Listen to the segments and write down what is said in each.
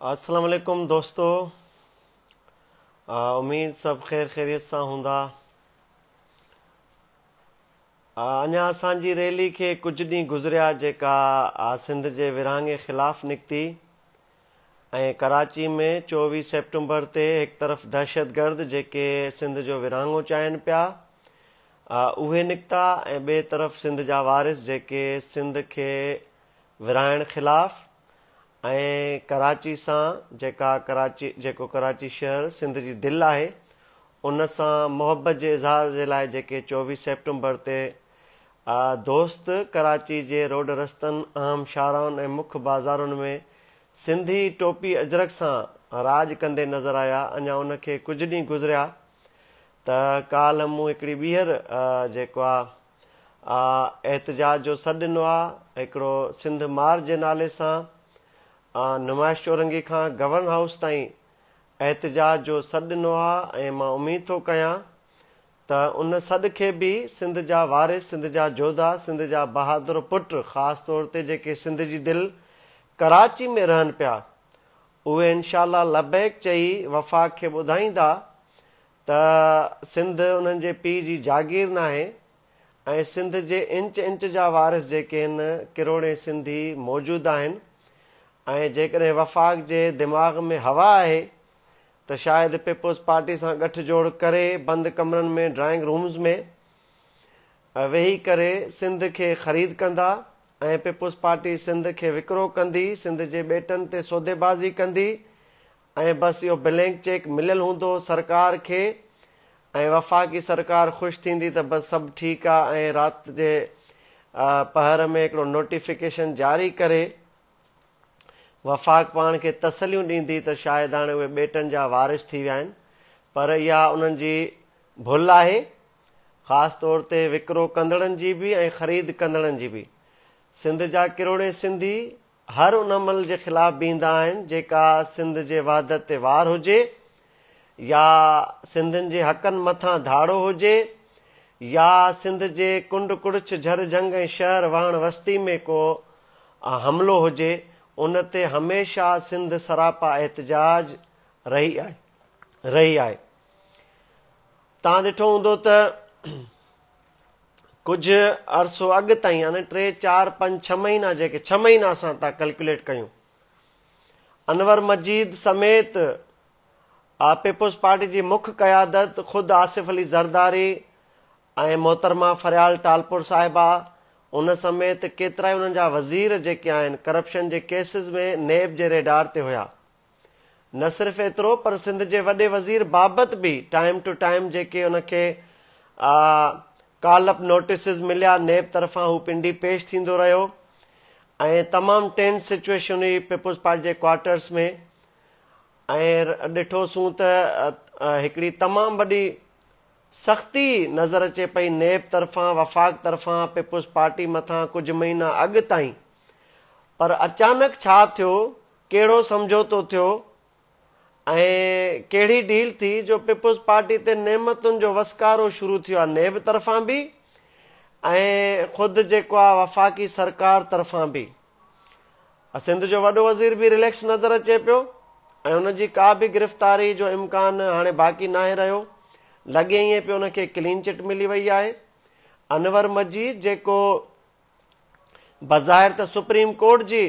السلام عليڪم دوستو اميد سڀ خير خيريت سان هوندا. اڃا اسان جي ريلي کي ڪجهه ڏينهن گذريا جيڪا سنڌ جي ورهاڱي خلاف نڪتي ۽ ڪراچي ۾ 24 سيپٽمبر تي هڪ طرف دهشتگرد جيڪي سنڌ جو ورهاڱو چاهين پيا اهي نڪتا ۽ ٻئي طرف سنڌ جا وارث جيڪي سنڌ کي ورهائڻ خلاف ۽ ڪراچي سان جيڪا ڪراچي جيڪو ڪراچي شهر سنڌ جي دل آهي ان سان محبت جي اظهار جي لاء جيڪي 24 سيپٽمبر تي دوست ڪراچي جي روڊ رستن، اهم شاهراهن ۽ مک بازارن ۾ سنڌي ٽوپي اجرڪ سان راڄ ڪندي نظر آيا. اڃا ان کي ڪجهه ڏينهن گذريا ته ڪالهه مون هڪڙي ٻيهر جيڪو آ احتجاج جو سڏ ڏنو آ. هڪڙو سنڌ مارچ جي نالي سان نمائش چورنگي کان گورنر هائوس تائين احتجاج جو سڏ ڏنو آ ۽ مان اميد ٿو ڪيان ته ان سڏ کي به سنڌ جا وارث، سنڌ جا جوڌا، سنڌ جا بهادر پٽ خاص طور تي جيڪي سنڌ جي دل ڪراچي ۾ رهن پيا اهي انشاء الله لبيڪ چئي وفاق کي ٻڌائيندا ته سنڌ انهن جي پيء جي جاگير ناهي ۽ سنڌ جي انچ انچ جا وارث جيڪي هن ڪروڙين سنڌي موجود آهن ۽ جيڪڏهن وفاق جي دماغ ۾ هوا آهي ته شايد پيپلز پارٽي سان ڳٺ جوڙ ڪري بند ڪمرن ۾ ڊرائنگ رومز ۾ ويهي ڪري سنڌ کي خريد ڪندا ۽ پيپلز پارٽي سنڌ کي وڪرو ڪندي سنڌ جي ٻيٽن تي سوديبازي ڪندي ۽ بس اهو بلينڪ چيڪ مليل هوندو سرڪار کي ۽ وفاقي سرڪار خوش ٿيندي ته بس سڀ ٺيڪ آ ۽ رات جي پهر ۾ هڪڙو نوٽيفڪيشن جاري ڪري وفاق پاڻ کي تسليون ڏيندي ته شايد هاڻي اهي ٻيٽن جا وارث ٿي ويا آهن پر اها انهن جي ڀل آهي خاص طور تي وڪرو ڪندڙن جي به ۽ خريد ڪندڙن جي به. سنڌ جا ڪروڙين سنڌي هر ان عمل جي خلاف بيهندا آهن جيڪا سنڌ جي وحدت تي وار هجي يا سنڌين جي حقن مٿان ڌاڙو هجي يا سنڌ جي ڪنڊ ڪڙڇ جهر جهنگ ۽ شهر واهڻ وستي ۾ ڪو حملو هجي ان تي هميشه سنڌ سراپا احتجاج رهي آهي رهي آهي توهان ڏٺو هوندو ته ڪجهه عرصو اڳ تائين يعني ٽي چار پنج ڇهه مهينا جيڪي ڇهه مهينا اسان ٿا ڪلڪيوليٽ ڪيون انور مجيد سميت پيپلز پارٽي جي مک قيادت خود آصف علي زرداري ۽ محترمه فريال ٽالپر صاحبه ان سميت ڪيترائي انهن جا وزير جيڪي آهن ڪرپشن جي ڪيسز ۾ نيب جي ريڊار تي هيا. نه صرف ايترو پر سنڌ جي وڏي وزير بابت به ٽائيم ٽو ٽائيم جيڪي ان کي ڪال اپ نوٽيسز مليا نيب طرفان هو پنڊي پيش ٿيندو رهيو ۽ تمام ٽينس سچوئيشن هئي پيپلز پارٽي جي ڪوارٽرس ۾ ۽ ڏٺوسون ته هڪڙي تمام وڏي سختي نظر اچي پئي نيب طرفان وفاق طرفان پيپلز پارٽي مٿان ڪجهه مهينا اڳ تائين پر اچانڪ ڇا ٿيو ڪهڙو سمجهوتو ٿيو ۽ ڪهڙي ڊيل ٿي جو پيپلز پارٽي تي نعمتن جو وسڪارو شروع ٿيو آهي نيب طرفان به ۽ خود جيڪو آهي وفاقي سرڪار طرفان به. سنڌ جو وڏو وزير به رليڪس نظر اچي پيو ۽ ان جي ڪا به گرفتاري جو امڪان هاڻي باقي ناهي رهيو، لڳي ائين پيو ان کي ڪلين چٽ ملي وئي آهي. انور مجيد جيڪو بظاهر ته سپريم ڪورٽ جي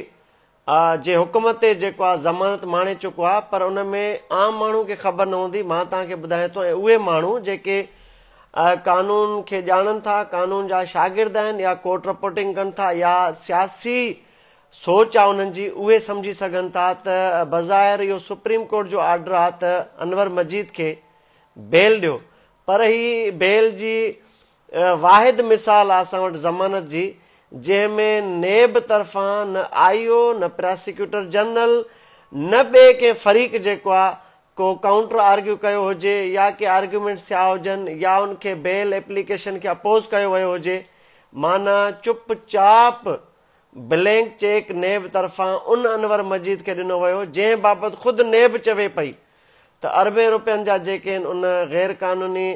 جي حڪم تي جيڪو آهي ضمانت ماڻي چڪو آهي پر ان ۾ عام ماڻهو کي خبر نه هوندي مان توهان کي ٻڌايان ٿو ۽ اهي ماڻهو جيڪي قانون کي ڄاڻن ٿا، قانون جا شاگرد آهن يا ڪورٽ رپورٽنگ ڪن ٿا يا سياسي سوچ آ انهن جي اهي سمجهي سگهن ٿا ته بظاهر اهو سپريم ڪورٽ جو آرڊر آ ته انور مجيد کي بيل ڏيو پر هي بيل جي واحد مثال آ اسان وٽ ضمانت جي جنهن ۾ نيب طرفان نه آء او نه پراسيڪيوٽر جنرل نه ٻئي ڪنهن فريق جيڪو آ ڪو ڪائونٽر آرگيو ڪيو هجي يا ڪي آرگيومينٽس ٿيا هجن يا ان کي بيل ايپليڪيشن کي اپوز ڪيو ويو هجي معنيٰ چپ چاپ بلينڪ چيڪ نيب طرفان ان انور مجيد کي ڏنو ويو جنهن بابت خود نيب چوي پئي ته اربين روپين جا جيڪي آهن ان غير قانوني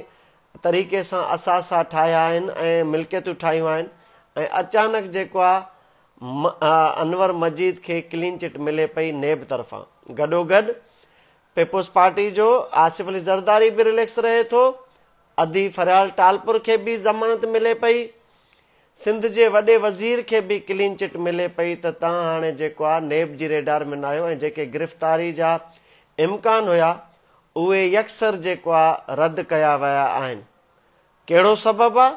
طريقي سان اثاثا ٺاهيا آهن ۽ ملڪيتون ٺاهيون آهن ۽ اچانڪ جيڪو آهي انور مجيد کي ڪلين چٽ ملي پئي نيب طرفان. گڏوگڏ پيپلز پارٽي جو آصف علي زرداري به رليڪس رهي ٿو، ادي فريال ٽالپر کي به ضمانت ملي پئي، سنڌ جي وڏي وزير کي به ڪلين چٽ ملي پئي ته توهان هاڻي جيڪو آ نيب جي ريڊار ۾ ناهيو ۽ جيڪي گرفتاري جا امڪان هيا اهي يڪسر جيڪو آ رد ڪيا ويا آهن. ڪهڙو سبب آ؟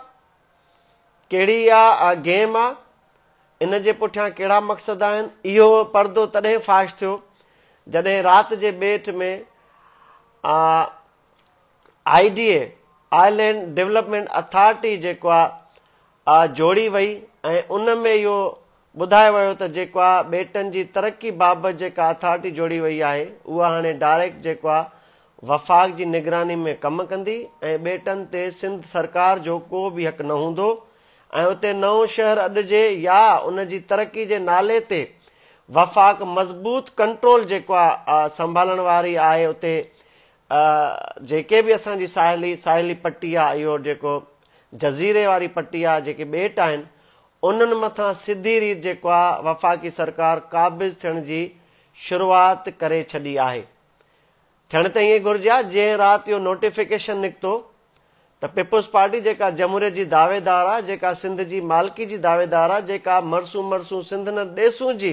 ڪهڙي اها گيم آ؟ ان جي پٺيان ڪهڙا مقصد آهن؟ اهو پردو تڏهن فاش ٿيو جڏهن رات جي ٻيٽ ۾ I D A, island development authority, جيڪو آ جوڙي وئي ۽ ان ۾ اهو ٻڌايو ويو ته جيڪو آ ٻيٽن جي ترقي بابت جيڪا اٿارٽي جوڙي وئي آهي اها هاڻي ڊائريڪٽ جيڪو آ وفاق جي نگراني ۾ ڪم ڪندي ۽ ٻيٽن تي سنڌ سرڪار جو ڪو به حق نه هوندو ۽ اتي نئون شهر اڏجي يا ان جي ترقي جي نالي تي وفاق مضبوط ڪنٽرول جيڪو آ سنڀالڻ واري آهي اتي جيڪي به اسان جي ساحلي ساحلي پٽي آ اهو جيڪو جزيري واري پٽي آ جيڪي ٻيٽ آهن انهن مٿان سڌي ريت جيڪو آ وفاقي سرڪار قابض ٿيڻ جي شروعات ڪري ڇڏي آهي. ٿيڻ ته ائين گهرجي ها جنهن رات اهو نوٽيفڪيشن نڪتو ته پيپلز پارٽي جيڪا جمهوريت جي دعويدار آ جيڪا سنڌ جي مالڪي جي دعويدار آ جيڪا مرسون مرسون سنڌ نه ڏيسون جي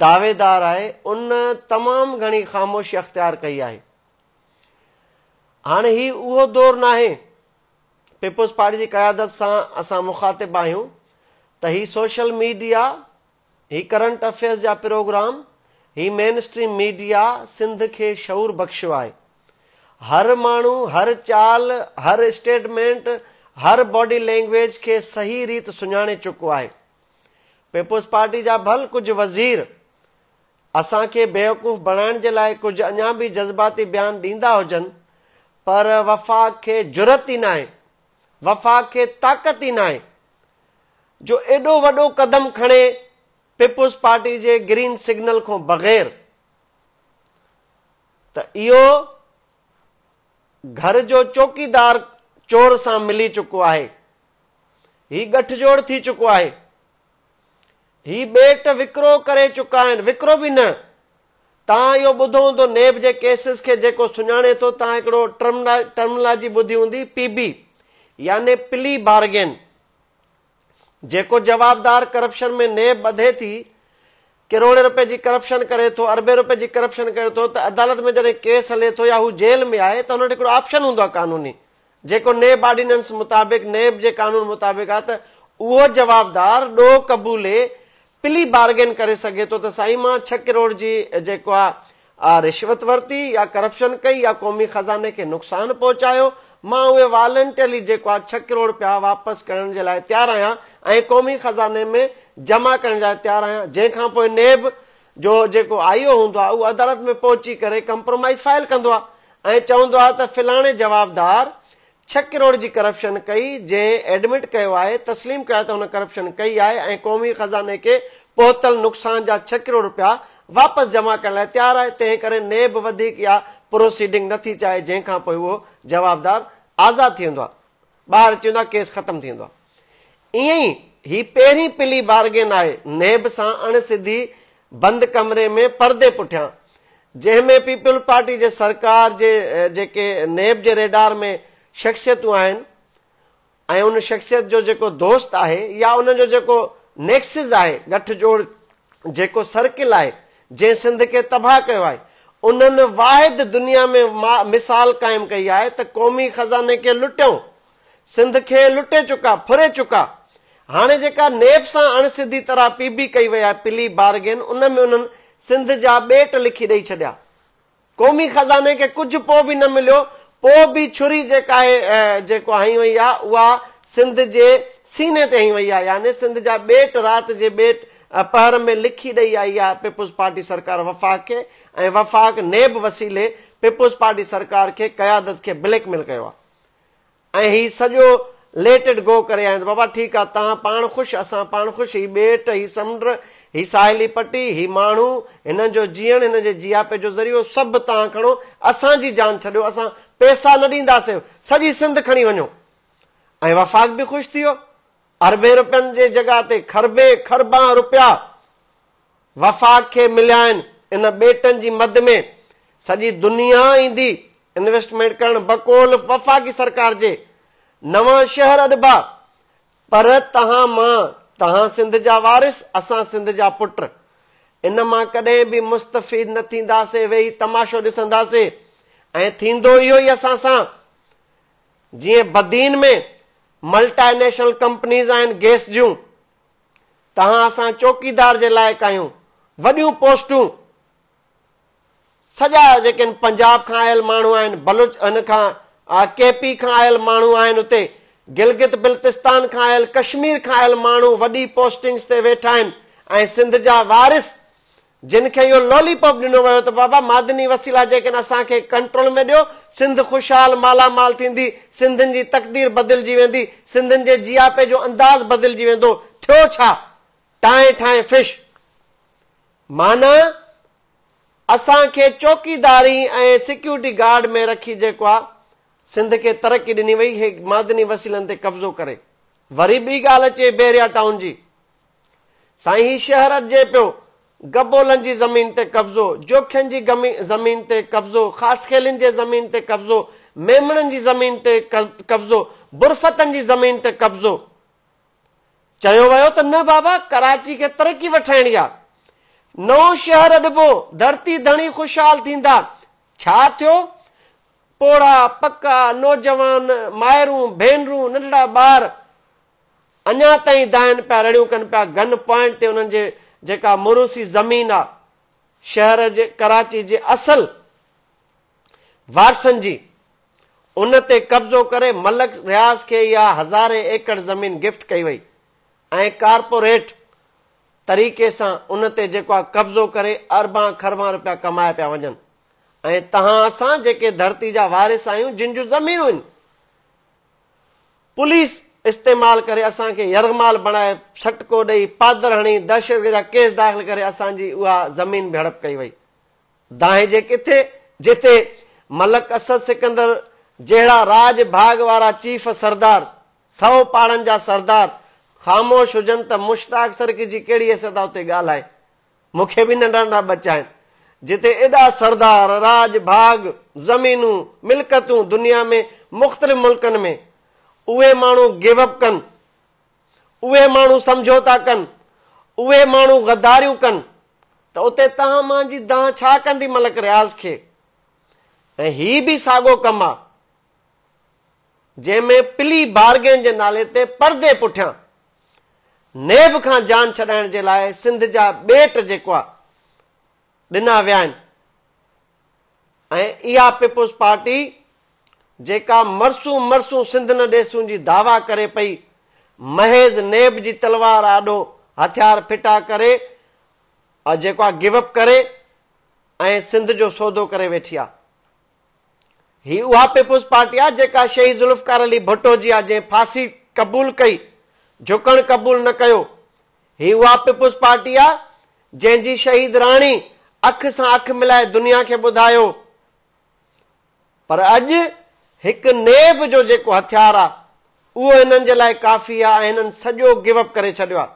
دعويدار آهي ان تمام گهڻي خاموشي اختيار ڪئي آهي. هاڻي هي اهو دور ناهي پيپلز پارٽي جي قيادت سان اسان مخاطب آهيون ته هي سوشل ميڊيا، هي ڪرنٽ افيئرز جا پروگرام، هي مين اسٽريم ميڊيا سنڌ کي شعور بخشيو آهي. هر ماڻهو، هر چال، هر اسٽيٽمينٽ، هر باڊي لينگويج کي صحيح ريت سڃاڻي چڪو آهي. پيپلز پارٽي جا ڀل ڪجهه وزير اسان کي بيوقوف بڻائڻ جي لاء ڪجهه اڃا به جذباتي بيان ڏيندا هجن پر وفاق کي جرئت ئي ناهي، وفاق کي طاقت ئي ناهي جو ايڏو وڏو قدم کڻي پيپلز پارٽي جي گرين سگنل کان بغير ته اهو گهر جو چوڪيدار چور سان ملي چڪو آهي. هي ڳٺ جوڙ ٿي چڪو آهي. هي ٻيٽ وڪرو ڪري چڪا آهن، وڪرو به نه. توهان اهو ٻڌو هوندو نيب جي ڪيسز کي جيڪو سڃاڻي ٿو توهان هڪڙو ٽرمنالاجي ٻڌي هوندي پي بي يعني پلي بارگين جيڪو جوابدار ڪرپشن ۾ نيب ٻڌي ٿي ڪروڙين روپين جي ڪرپشن ڪري ٿو اربين روپين جي ڪرپشن ڪري ٿو ته عدالت ۾ جڏهن ڪيس هلي ٿو يا هو جيل ۾ آهي ته هن وٽ هڪڙو آپشن هوندو آهي قانوني جيڪو نيب آرڊيننس مطابق نيب جي قانون مطابق آ ته اهو جوابدار ڏوهه قبولي پلي بارگين ڪري سگهي ٿو ته سائين مان ڇهه ڪروڙ جي جيڪو آ رشوت ورتي يا ڪرپشن ڪئي يا قومي خزاني کي نقصان پهچايو مان اهي والنٽرلي جيڪو آ ڇهه ڪروڙ رپيا واپس ڪرڻ جي لاء تيار آهيان ۽ قومي خزاني ۾ جمع ڪرڻ جي لاء تيار آهيان جنهن کان پوء نيب جو جيڪو آء او هوندو آ اهو عدالت ۾ پهچي ڪري ڪمپرومائيز فائل ڪندو آ ۽ چوندو آهي ته فلاڻي جوابدار ڇهه ڪروڙ جي ڪرپشن ڪئي، جنهن ايڊمٽ ڪيو آهي، تسليم ڪيو آهي ته هن ڪرپشن ڪئي آهي ۽ قومي خزاني کي پهتل نقصان جا ڇهه ڪروڙ رپيا واپس جمع ڪرڻ لاء تيار آهي، تنهن ڪري نيب وڌيڪ اها پروسيڊنگ نه ٿي چاهي، جنهن کان پوء اهو جوابدار آزاد ٿي ويندو آهي، ٻاهر اچي ويندو آهي، ڪيس ختم ٿي ويندو آهي. ائين ئي هي پهرين پلي بارگين آهي نيب سان اڻ سڌي بند ڪمري ۾ پردي پٺيان جنهن ۾ پيپلز پارٽي جي سرڪار جي جيڪي نيب جي ريڊار ۾ شخصيتون آهن ۽ ان شخصيت جو جيڪو دوست آهي يا ان جو جيڪو نيڪسز آهي ڳٺ جوڙ جيڪو سرڪل آهي جنهن سنڌ کي تباهه ڪيو آهي انهن واحد دنيا ۾ مثال قائم ڪئي آهي ته قومي خزاني کي لٽيون سنڌ کي لٽي چڪا، ڦري چڪا. هاڻي جيڪا نيب سان اڻ سڌي طرح پي بي ڪئي وئي آهي، پلي بارگين، ان ۾ انهن سنڌ جا ٻيٽ لکي ڏئي ڇڏيا. قومي خزاني کي ڪجهه پوء به نه مليو، پوء به ڇري جيڪا آهي جيڪو هنئي وئي آهي اها سنڌ جي سيني تي هنئي وئي آهي يعني سنڌ جا ٻيٽ رات جي ٻيٽ پهر ۾ لکي ڏئي آئي آهي پيپلز پارٽي سرڪار وفاق کي ۽ وفاق نيب وسيلي پيپلز پارٽي سرڪار کي قيادت کي بليڪ ميل ڪيو آهي. ۽ هي سڄو ليٽ it گو ڪري آيا آهن ته بابا ٺيڪ آ توهان پاڻ خوش اسان پاڻ خوش هي ٻيٽ هي سمنڊ هي ساحلي پٽي هي ماڻهو هنن جو جيئڻ هنن جي جياپي جو ذريعو سڀ توهان کڻو اسان جي جان ڇڏيو اسان پئسا نه ڏينداسين سڄي سنڌ کڻي وڃو ۽ وفاق به خوش ٿي ويو. اربين روپين جي جڳهه تي کربين کربان روپيا وفاق کي مليا آهن ان ٻيٽن جي مد ۾ سڄي دنيا ايندي انويسٽمينٽ ڪرڻ بقول وفاقي سرڪار جي نوان شهر اڏبا پر تهان مان تهان سنڌ جا وارث اسان سنڌ جا پٽ ان مان ڪڏهن به مستفيد نه ٿينداسي ويهي تماشو ڏسنداسي ۽ ٿيندو اهو ئي اسان سان جيئن بدين ۾ ملٽي نيشنل ڪمپنيز آهن گئس جون تهان اسان چوڪيدار جي لائق آهيون وڏيون پوسٽون سڄا جيڪي آهن پنجاب کان آيل ماڻهو آهن بلوچ هن کان ڪي پي کان آيل ماڻهو آهن اتي گلگت بلتستان کان آيل ڪشمير کان آيل ماڻهو وڏي پوسٽنگس تي ويٺا آهن ۽ سنڌ جا وارث جن کي اهو لولي پاپ ڏنو ويو ته بابا معدني وسيلا جيڪي آهن اسان کي ڪنٽرول ۾ ڏيو سنڌ خوشحال مالا مال ٿيندي سنڌين جي تقدير بدلجي ويندي سنڌين جي جياپي جو انداز بدلجي ويندو ٿيو ڇا ٽانء ٺانء فش معنيٰ اسان کي چوڪيداري ۽ سيڪيورٽي گارڊ ۾ رکي جيڪو آ سنڌ کي ترقي ڏني وئي هي معدني وسيلن تي قبضو ڪري وري ٻي ڳالهه اچي بحريا ٽائون جي سائين هي شهر اڏجي پيو گبولن جي زمين تي قبضو جوکين جي زمين تي قبضو خاصخيلين جي زمين تي قبضو ميمڻن جي زمين تي قبضو برفتن جي زمين تي قبضو چيو ويو ته نه بابا ڪراچي کي ترقي وٺائڻي آ نئون شهر اڏبو ڌرتي ڌڻي خوشحال ٿيندا ڇا ٿيو پوڙها پڪا نوجوان مائرون ڀينرون ننڍڙا ٻار اڃا تائين دانهن پيا رڙيون ڪن پيا گن پوائنٽ تي انهن جي جيڪا موروثي زمين آ شهر جي ڪراچي جي اصل وارثن جي ان تي قبضو ڪري ملڪ رياض کي اها هزارين ايڪڙ زمين گفٽ ڪئي وئي ۽ ڪارپوريٽ طريقي سان ان تي جيڪو آ قبضو ڪري اربان کربان روپيا ڪمايا پيا وڃن ۽ تهان اسان جيڪي ڌرتي جا وارث آهيون جن جون زمينون آهن پوليس استعمال ڪري اسان کي يرغمال بڻائي سٽڪو ڏئي پادر هڻي دهشتگردي جا ڪيس داخل ڪري اسان جي اها زمين به هڙپ ڪئي وئي دانهجي ڪٿي جتي ملڪ اسد سڪندر جهڙا راڄ ڀاڳ وارا چيف سردار سئو پاڙن جا سردار خاموش هجن ته مشتاق سرڪي جي ڪهڙي حيثيت آ اتي ڳالهائي مون کي به ننڍا ننڍا ٻچا آهن جتي ايڏا سردار راڄ ڀاڳ زمينون ملڪيتون دنيا ۾ مختلف ملڪن ۾ اهي ماڻهو گيو اپ ڪن اهي ماڻهو سمجهوتا ڪن اهي ماڻهو غداريون ڪن ته اتي تهان مان جي دانهن ڇا ڪندي ملڪ رياض کي ۽ هي به ساڳو ڪم آ جنهن ۾ پلي بارگين جي نالي تي پردي پٺيان نيب کان جان ڇڏائڻ جي لاء سنڌ جا ٻيٽ جيڪو آ ڏنا ويا آهن ۽ اها پيپلز پارٽي جيڪا مرسون مرسون سنڌ نه ڏيسون جي دعويٰ ڪري پئي محض نيب جي تلوار آڏو هٿيار ڦٽا ڪري جيڪو آ گيو اپ ڪري ۽ سنڌ جو سودو ڪري ويٺي آ. هي اها پيپلز پارٽي آ جيڪا شهيد ذوالفقار علي ڀٽو جي آ جنهن ڦاسي قبول ڪئي جهڪڻ قبول نه ڪيو. هي اها پيپلز پارٽي آ جنهن جي شهيد راڻي اک سان اک ملائي دنيا کي ٻڌايو پر اڄ هڪ نيب جو جيڪو هٿيار آ اهو هنن جي لاء ڪافي آ ۽ هنن سڄو گيو اپ ڪري ڇڏيو آ.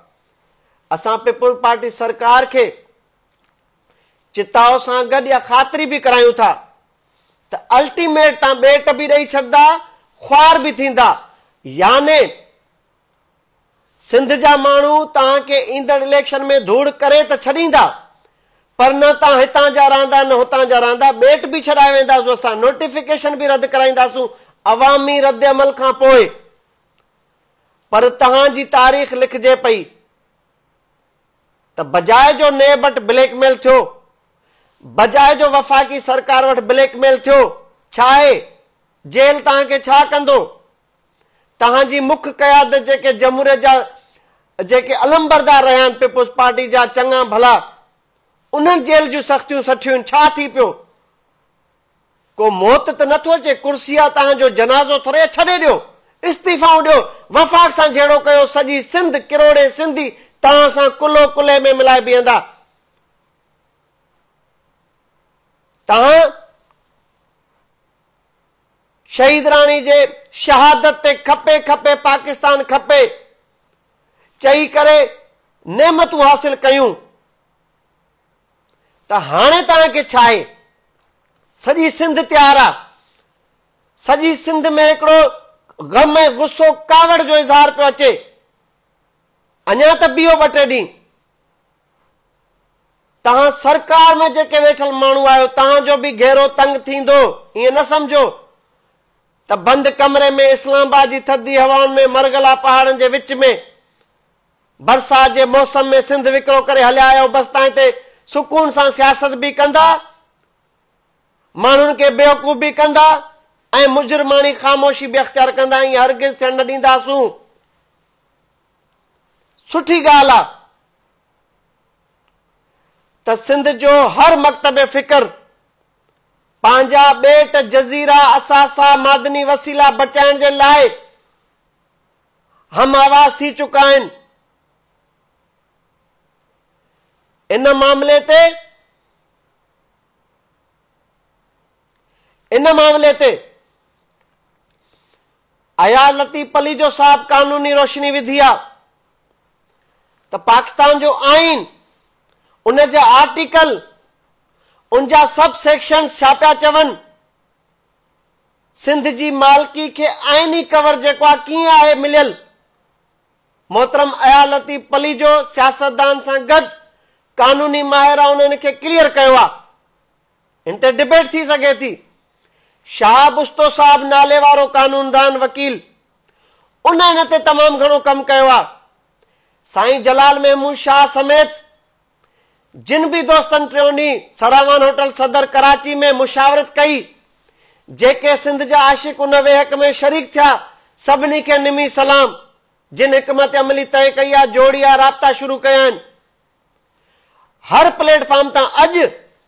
اسان پيپلز پارٽي سرڪار کي چتاء سان گڏ اها خاطري به ڪرايون ٿا ته الٽيميٽ تان ٻيٽ به ڏئي ڇڏدا خوار به ٿيندا يعني سنڌ جا ماڻهو توهان کي ايندڙ اليڪشن ۾ ڌوڙ ڪري ته ڇڏيندا پر نه توهان هتان جا رهندا نه هتان جا رهندا ٻيٽ به ڇڏائي وينداسون اسان نوٽيفڪيشن به رد ڪرائينداسون عوامي رد عمل کان پوء پر توهان جي تاريخ لکجي پئي ته بجاء جو نيب وٽ بليڪ ميل ٿيو بجاء جو وفاقي سرڪار وٽ بليڪ ميل ٿيو ڇا آهي جيل توهان کي ڇا ڪندو توهان جي مک قيادت جيڪي جمهوريت جا جيڪي علمبردار رهيا آهن پيپلز پارٽي جا چڱا ڀلا انهن جيل جون سختيون سٺيون ڇا ٿي پيو ڪو موت ته نٿو اچي ڪرسي آ توهان جو جنازو ٿوري آ ڇڏي ڏيو استعيفائون ڏيو وفاق سان جهيڙو ڪيو سڄي سنڌ ڪروڙين سنڌي توهان سان ڪلهو ڪلهي ۾ ملائي بيهندا توهان شهيد راڻي جي شهادت تي کپي کپي پاڪستان کپي. چئي ڪري نعمتون حاصل ڪيون ته هاڻي توهان کي ڇا آهي؟ سڄي سنڌ تيار آ. سڄي سنڌ ۾ هڪڙو غم ۽ غصو ڪاوڙ جو اظهار پيو اچي. اڃا ته بيهو ٻه ٽي ڏينهن. توهان سرڪار ۾ جيڪي ويٺل ماڻهو آهيو توهان جو به گهيرو تنگ ٿيندو. ائين نه سمجهو ته بند ڪمري ۾ اسلام آباد جي ٿڌي هوائن ۾ مرغلا پهاڙن جي وچ ۾ برسات جي موسم ۾ سنڌ وڪرو ڪري هليا آيو بس توهان هتي سڪون سان سياست به ڪندا ماڻهن کي بيوقوف به ڪندا ۽ مجرماڻي خاموشي به اختيار ڪندا ائين هرگز ٿيڻ نه ڏينداسون سٺي ڳالهه آ ته سنڌ جو هر مڪتب فڪر پنهنجا ٻيٽ جزيرا اثاثا معدني وسيلا بچائڻ جي لاء هم آواز ٿي چڪا آهن. ان معاملي تي ان معاملي تي اياز لطيف پليجو صاحب قانوني روشني وڌي آ ته پاڪستان جو آئين ان جا آرٽيڪل ان جا سب سيڪشنز ڇا پيا چون سنڌ جي مالڪي کي آئيني ڪور جيڪو آ ڪيئن آهي مليل؟ محترم اياز لطيف پليجو سياستدان سان گڏ قانوني ماهر آ ان ان کي ڪليئر ڪيو آ. ان تي ڊبيٽ ٿي سگهي ٿي. شهاب استو صاحب نالي وارو قانوندان وڪيل ان ان تي تمام گهڻو ڪم ڪيو آ. سائين جلال محمود شاهه سميت جن به دوستن ٽيون ڏينهن سراوان هوٽل صدر ڪراچي ۾ مشاورت ڪئي، جيڪي سنڌ جا عاشق ان ويهڪ ۾ شريڪ ٿيا، سڀني کي نمي سلام، جن حڪمت عملي طئي ڪئي آ، جوڙي آ، رابطا شروع ڪيا آهن. هر پليٽ فارم تان اڄ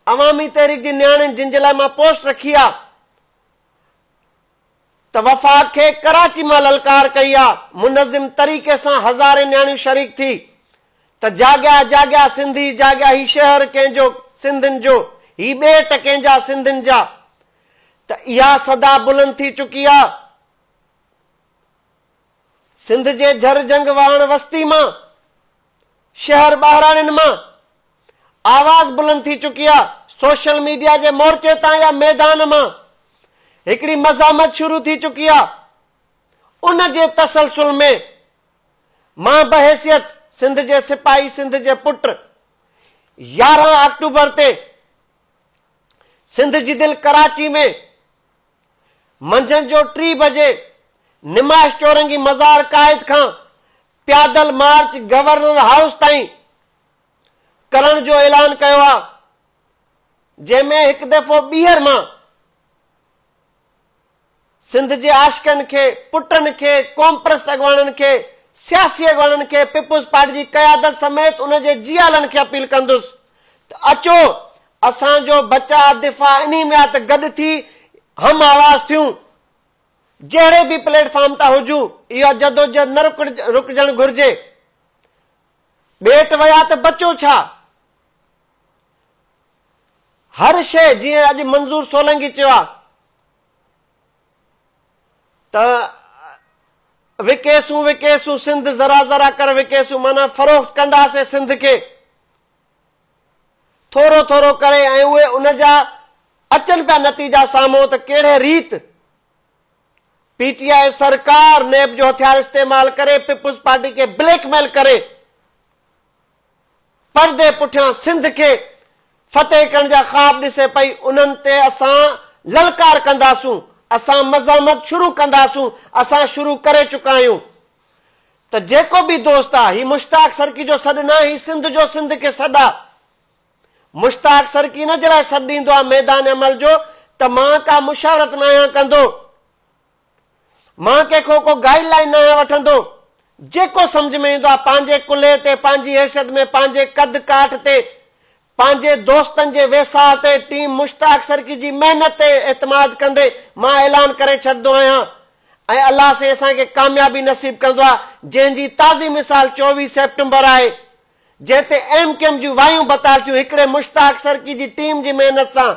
عوامي تحريڪ جي نياڻين جن جي لاء مان پوسٽ رکي آ ته وفاق کي ڪراچي مان للڪار ڪئي آ، منظم طريقي سان هزارين نياڻيون شريڪ ٿي ته جاڳيا جاڳيا سنڌي جاڳيا هي شهر ڪنهن جو سنڌين جو هي ٻيٽ ڪنهن جا سنڌين جا ته اها صدا بلند ٿي چڪي آ سنڌ جي جهر جهنگ واهڻ وستي مان شهر ٻهراڙين مان آواز بلند ٿي چڪي آ سوشل ميڊيا جي مورچي تان يا ميدان مان هڪڙي مزاحمت شروع ٿي چڪي آ ان جي تسلسل ۾ مان بحيثيت سنڌ جي سپاهي سنڌ جي پٽ 11 آڪٽوبر تي سنڌ جي دل ڪراچي ۾ منجهند جو 3 بجي نمائش چورنگي مزار قائد کان پيادل مارچ گورنر هائوس تائين ڪرڻ جو اعلان ڪيو آ جنهن ۾ هڪ دفعو ٻيهر مان سنڌ جي عاشقن کي، پٽن کي، قومپرست اڳواڻن کي، سياسي اڳواڻن کي، پيپلز پارٽي جي قيادت سميت ان جي جيالن کي اپيل ڪندس ته اچو اسان جو بچاء دفاع انهي ۾ آ ته گڏ ٿي هم آواز ٿيون جهڙي به پليٽ فارم تان هجون اها جدوجهد نه رڪجڻ گهرجي ٻيٽ ويا ته بچو ڇا؟ هر شيء جيئن اڄ منظور سولنگي چيو آ ته وڪيسون وڪيسون سنڌ ذرا ذرا ڪر وڪيسون معنيٰ فروخت ڪنداسين سنڌ کي ٿورو ٿورو ڪري ۽ اهي ان جا اچن پيا نتيجا سامهون ته ڪهڙي ريت پي ٽي آء سرڪار نيب جو هٿيار استعمال ڪري پيپلز پارٽي کي بليڪ ميل ڪري پردي پٺيان سنڌ کي فتح ڪرڻ جا خواب ڏسي پئي، انهن تي اسان للڪار ڪنداسون، اسان مزاحمت شروع ڪنداسون، اسان شروع ڪري چڪا آهيون ته جيڪو به دوست آ، هي مشتاق سرڪي جو سڏ ناهي، هي سنڌ جو سنڌ کي سڏ آ. مشتاق سرڪي ان جي لاء سڏ ڏيندو آ ميدان عمل جو ته مان ڪا مشاورت ناهيان ڪندو. مان ڪنهن کان ڪو گائيڊ لائين ناهيان وٺندو، جيڪو سمجهه ۾ ايندو آهي پنهنجي ڪلهي تي، پنهنجي حيثيت ۾ پنهنجي قد ڪاٺ تي، پنهنجي دوستن جي ويساهه تي، ٽيم مشتاق سرڪي جي محنت تي اعتماد ڪندي مان اعلان ڪري ڇڏندو آهيان ۽ الله سائين اسان کي ڪاميابي نصيب ڪندو آهي جنهن جي تازي مثال 24 سيپٽمبر آهي جنهن تي ايم ڪيو ايم جون وايون بتال ٿيون هڪڙي مشتاق سرڪي جي ٽيم جي محنت سان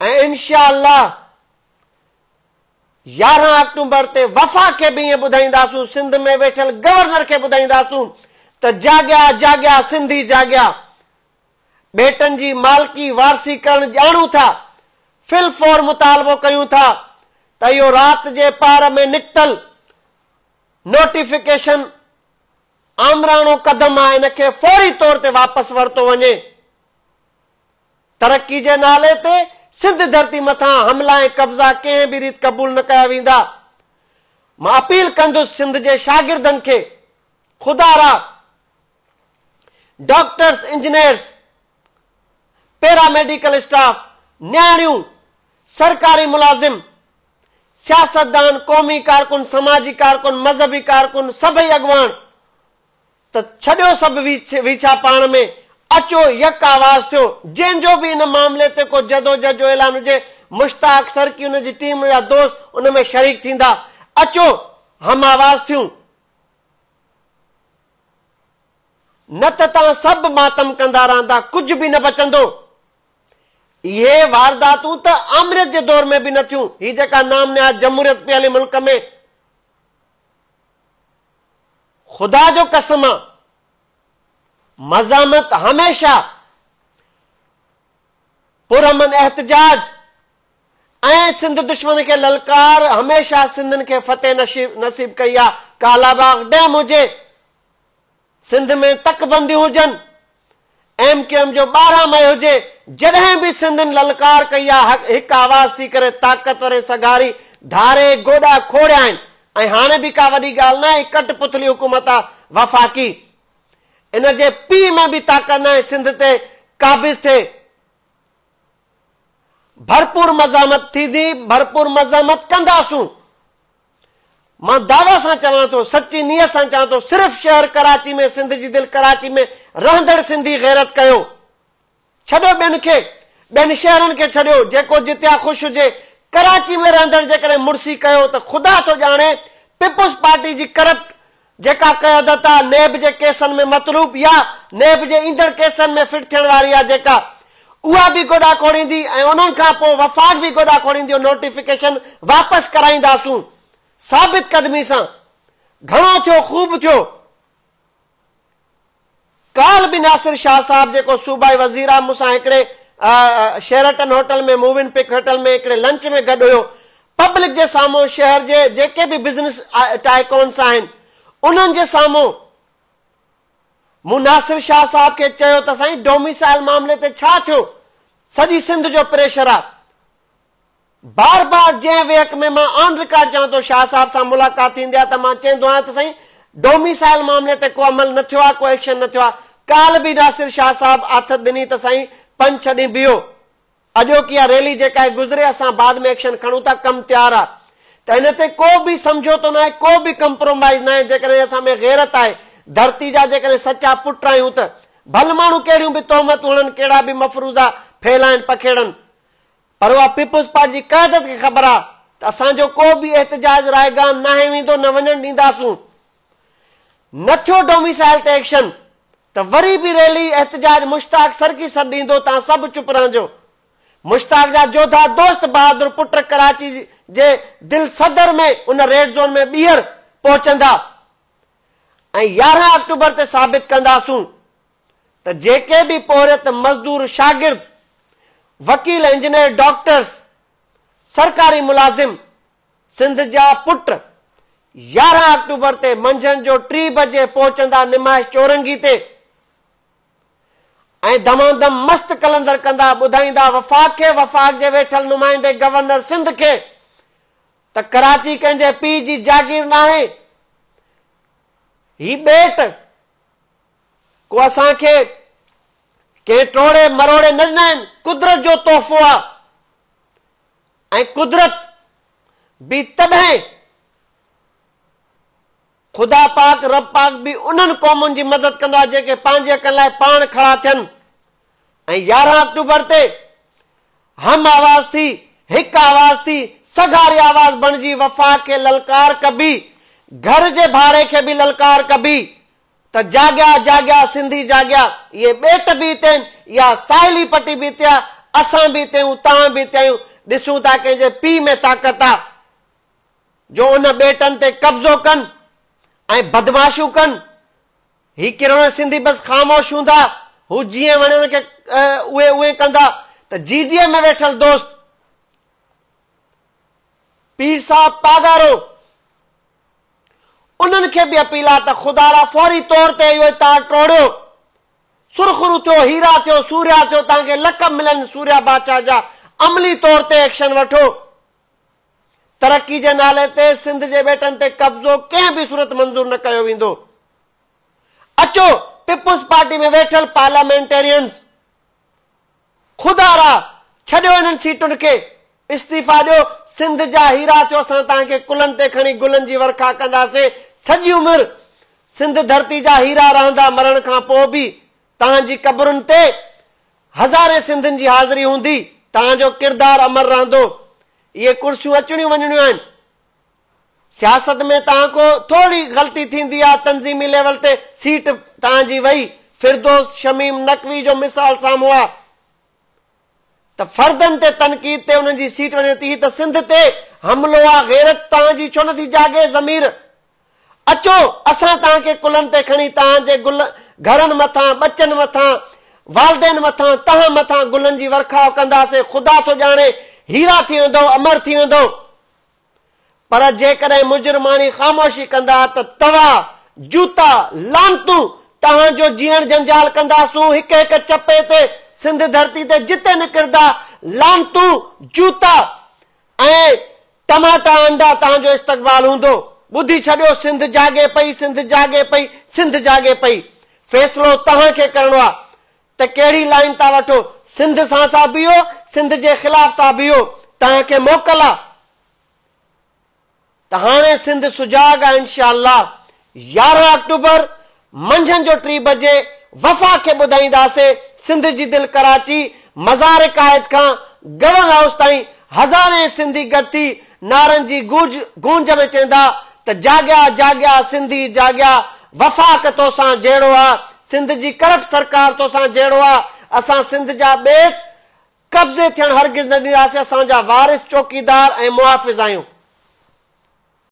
۽ انشاء الله. 11 آڪٽومبر تي وفاق کي به ائين ٻڌائينداسون، سنڌ ۾ ويٺل گورنر کي ٻڌائينداسون ته جاڳيا جاڳيا سنڌي جاڳيا، ٻيٽن جي مالڪي وارثي ڪرڻ ڄاڻون ٿا، في الفور مطالبو ڪيون ٿا ته اهو رات جي پهر ۾ نڪتل نوٽيفڪيشن آمراڻو قدم آ ان کي فوري طور تي واپس ورتو وڃي. ترقي جي نالي تي سنڌ ڌرتي مٿان حملا ۽ قبضا ڪنهن به ريت قبول نه ڪيا ويندا. مان اپيل ڪندس سنڌ جي شاگردن کي خدارا doctors, engineers, para medical staff, نياڻيون، سرڪاري ملازم، سياستدان، قومي ڪارڪن، سماجي ڪارڪن، مذهبي ڪارڪن، سڀئي اڳواڻ ته ڇڏيو سڀ ويڇا پاڻ ۾، اچو يڪ آواز ٿيو، جنهن جو به ان معاملي تي ڪو جدوجهد جو اعلان هجي، مشتاق سرڪي ان جي ٽيم يا دوست ان ۾ شريڪ ٿيندا، اچو هم آواز ٿيون. نه ته توهان سڀ ماتم ڪندا رهندا، ڪجهه به نه بچندو. اهي وارداتون ته آمريت جي دور ۾ به نه ٿيون، هي جيڪا نام نهاد جمهوريت پئي هلي ملڪ ۾، خدا جو قسم آ، مزاحمت هميشه پرامن احتجاج ۽ سنڌ دشمن کي للڪار هميشه سنڌين کي فتح نصيب ڪئي آ، ڪالاباغ ڊيم هجي، سنڌ ۾ تڪ بنديون هجن، ايم ڪيو ايم جو 12 مئي هجي، جڏهن به سنڌين للڪار ڪئي آ هڪ آواز ٿي ڪري طاقتور ۽ سگهاري ڌاري گوڏا کوڙيا آهن ۽ هاڻي به ڪا وڏي ڳالهه ناهي ڪٺ پتلي حڪومت آ وفاقي ان جي پيء ۾ به طاقت ناهي سنڌ تي قابض ٿئي. ڀرپور مزاحمت ٿيندي ڀرپور مزاحمت ڪنداسون. مان دعويٰ سان چوان ٿو، سچي نيت سان چوان ٿو، صرف شهر ڪراچي ۾ سنڌ جي دل ڪراچي ۾ رهندڙ سنڌي غيرت ڪيو. ڇڏيو ٻين کي، ٻين شهرن کي ڇڏيو، جيڪو جتي آ خوش هجي. ڪراچي ۾ رهندڙ جيڪڏهن مڙسي ڪيو ته خدا ٿو ڄاڻي پيپلز پارٽي جي ڪرپٽ جيڪا قيادت آ نيب جي ڪيسن ۾ مطلوب يا نيب جي ايندڙ ڪيسن ۾ فٽ ٿيڻ واري آ جيڪا اها به گوڏا کوڙيندي ۽ انهن کان پوء وفاق به گوڏا کوڙيندي اهو نوٽيفڪيشن واپس ڪرائينداسون ثابت قدمي سان گهڻو ٿيو خوب ٿيو. ڪالهه به ناصر شاهه صاحب جيڪو صوبائي وزير آ مون سان هڪڙي شيرٽن هوٽل ۾ مووين پڪ هوٽل ۾ هڪڙي لنچ ۾ گڏ هيو پبلڪ جي سامهون شهر جي جيڪي به بزنس ٽائيڪونس آهن انهن جي سامهون مون ناصر شاهه صاحب کي چيو ته سائين ڊوميسائل معاملي تي ڇا ٿيو سڄي سنڌ جو پريشر آ بار بار جنهن ويهڪ ۾ مان آن رڪارڊ چوان ٿو شاهه صاحب سان ملاقات ٿيندي آهي ته مان چوندو آهيان ته سائين ڊوميسائل معاملي تي ڪو عمل نه ٿيو آهي ڪو ايڪشن نه ٿيو آهي ڪالهه به ناصر شاهه صاحب آٿت ڏني ته سائين پنج ڇهه ڏينهن بيهو اڄوڪي اها ريلي جيڪا آهي گذري اسان بعد ۾ ايڪشن کڻون ٿا ڪم تيار آهي ته ان تي ڪو به سمجهوتو ناهي ڪو به ڪمپرومائيز ناهي جيڪڏهن اسان ۾ غيرت آهي ڌرتي جا جيڪڏهن سچا پٽ آهيون ته ڀل ماڻهو ڪهڙيون به تهمتون هڻن ڪهڙا به مفروضا ڦهلائن پکيڙن پر اها پيپلز پارٽي جي قيادت کي خبر آ ته اسان جو ڪو به احتجاج رائيگان ناهي ويندو نه وڃڻ ڏينداسون. نه ٿيو ڊوميسائل تي ايڪشن ته وري به ريلي احتجاج مشتاق سرڪي سڏ ڏيندو توهان سڀ چپ رهجو. مشتاق جا جوڌا دوست بهادر پٽ ڪراچي جي دل صدر ۾ ان ريڊ زون ۾ ٻيهر پهچندا ۽ 11 آڪٽوبر تي ثابت ڪنداسون ته جيڪي به پورهيت، مزدور، شاگرد، وڪيل، انجنيئر، ڊاڪٽرز، سرڪاري ملازم، سنڌ جا پٽ 11 آڪٽوبر تي منجهند جو 3 بجي پهچندا نمائش چورنگي تي ۽ دمادم مست قلندر ڪندا ٻڌائيندا وفاق کي وفاق جي ويٺل نمائندي گورنر سنڌ کي ته ڪراچي ڪنهن جي پيء جي جاگير ناهي هي ٻيٽ ڪو اسان کي ڪنهن ٽوڙي مروڙي نه ڏنا آهن، قدرت جو تحفو آ ۽ قدرت به تڏهن خدا پاڪ رب پاڪ به انهن قومن جي مدد ڪندو آ جيڪي پنهنجي حقن لاء پاڻ کڙا ٿين ۽ 11 آڪٽوبر تي هم آواز ٿي هڪ آواز ٿي سگهاري آواز بڻجي وفاق کي للڪار ڪبي گهر جي ڀاڙي کي به للڪار ڪبي ته جاڳيا جاڳيا سنڌي جاڳيا، اهي ٻيٽ به هتي آهن، اها ساحلي پٽي به هتي آهي، اسان به هتي آهيون، توهان به هتي آهيون، ڏسون ٿا ڪنهن جي پيء ۾ طاقت آ. جو ان ٻيٽن تي قبضو ڪن ۽ بدمعاشيون ڪن. هي ڪروڙين سنڌي بس خاموش هوندا، هو جيئن وڻي انهن کي اهي اونئين ڪندا ته جي ڊي اي ۾ ويٺل دوست پير صاحب پاڳارو انهن کي به اپيل آ ته خدارا فوري طور تي اهو اتحاد ٽوڙيو، سرخرو ٿيو، هيرا ٿيو، سورهيا ٿيو، توهان کي لقب ملن سورهيا بادشاهه جا، عملي طور تي ايڪشن وٺو. ترقي جي نالي تي سنڌ جي ٻيٽن تي قبضو ڪنهن به صورت منظور نه ڪيو ويندو. اچو پيپلز پارٽي ۾ ويٺل پارليامينٽيرينز خدارا ڇڏيو انهن سيٽن کي، استعيفا ڏيو، سنڌ جا هيرا ٿيو اسان توهان کي ڪلهن تي کڻي گلن جي ورکا ڪنداسين، سڄي عمر سنڌ ڌرتي جا هيرا رهندا مرڻ کان پوء به توهان جي قبرن تي هزارين سنڌين جي حاضري هوندي، توهان جو ڪردار امر رهندو. اهي ڪرسيون اچڻيون وڃڻيون آهن. سياست ۾ توهان کان ٿوري غلطي ٿيندي آ تنظيمي ليول تي سيٽ توهان جي وئي. فردوس شميم نقوي جو مثال سامهون آ ته فردن تي تنقيد تي انهن جي سيٽ وڃي ٿي. هي ته سنڌ تي حملو آ غيرت توهان جي ڇو نٿي جاڳي ضمير اچو اسان توهان کي ڪلهن تي کڻي توهان جي گل گهرن مٿان، ٻچن مٿان، والدين مٿان، توهان مٿان گلن جي ورکاء ڪنداسين، خدا ٿو ڄاڻي هيرا ٿي ويندؤ، امر ٿي ويندؤ. پر جيڪڏهن مجرماڻي خاموشي ڪندا ته توا، جوتا، لعنتون توهان جو جيئڻ جنجال ڪنداسون، هڪ هڪ چپي تي سنڌ ڌرتي تي جتي نڪرندا لعنتون، جوتا ۽ ٽماٽا انڊا توهان جو استقبال هوندو. ٻڌي ڇڏيو سنڌ جاڳي پئي سنڌ جاڳي پئي سنڌ جاڳي پئي. فيصلو توهان کي ڪرڻو آ ته ڪهڙي لائين ٿا وٺو سنڌ سان ٿا بيهو سنڌ جي خلاف ٿا بيهو توهان کي موڪل آ. ته هاڻي سنڌ سجاڳ آ انشاء الله 11 آڪٽوبر منجهند جو 3 بجي وفاق کي ٻڌائينداسي سنڌ جي دل ڪراچي مزار قائد کان گورنر هائوس تائين هزارين سنڌي گڏ ٿي نعرن جي گونج گونج ۾ چئندا ته جاڳيا جاڳيا سنڌي جاڳيا وفاق توسان جهيڙو آ سنڌ جي ڪرپٽ سرڪار توسان جهيڙو آ اسان سنڌ جا ٻيٽ قبضي ٿيڻ هرگز نه ڏينداسين اسان جا وارث چوڪيدار ۽ محافظ آهيون.